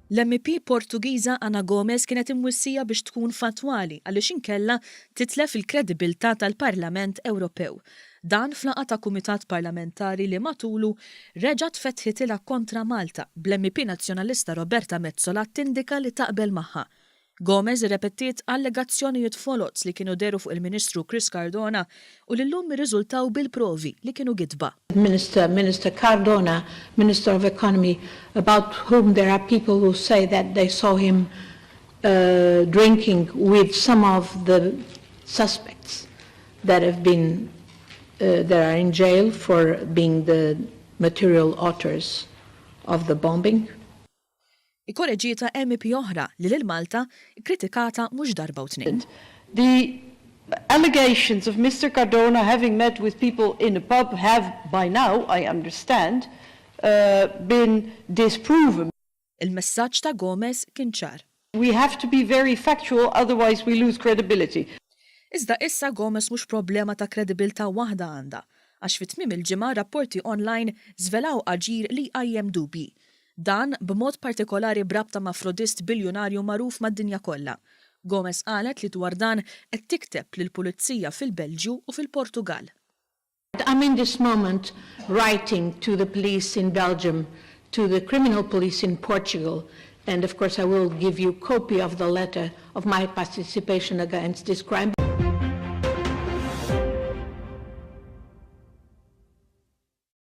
L-MEP Portugiża Ana Gomes kienet imwissija biex tkun fattwali għaliex inkella titlef il-kredibilità tal-Parlament Ewropew. Dan f'laqgħa ta' kumitat parlamentari li matulu reġgħet fetħitilha kontra Malta, bl-MEP Nazzjonalista Roberta Metsola tindika li taqbel magħha. Gomes irrepetiet allegazzjonijiet foloz li kienu dehru fuq il-Ministru Chris Cardona u li llum irriżultaw bil-provi li kienu gidba. Minister Cardona, Minister of Economy, about whom there are people who say that they saw him drinking with some of the suspects that have been that are in jail for being the material authors of the bombing. Ikkoreġietha MEP oħra li lil Malta kkritikata mhux darba u tnejn. The allegations of Mr. Cardona having met with people in a pub have by now, I understand, been disproven. Il-messaġġ ta' Gomes kien ċar. We have to be very factual, otherwise we lose credibility. Iżda issa Gomes mhux problema ta' kredibilità waħda għandha, għax fi tmiem il-ġimgħa rapporti online żvelaw aġir li jqajjem dubji. Dan b'mod partikolari b'rabta ma' frodist biljunarju magħruf mad-dinja kollha. Gomes qalet li dwar dan qed tikteb lill-pulizija fil-Belġju u fil-Portugal. I'm in this moment writing to the police in Belgium, to the criminal police in Portugal, and of course I will give you copy of the letter of my participation against this crime.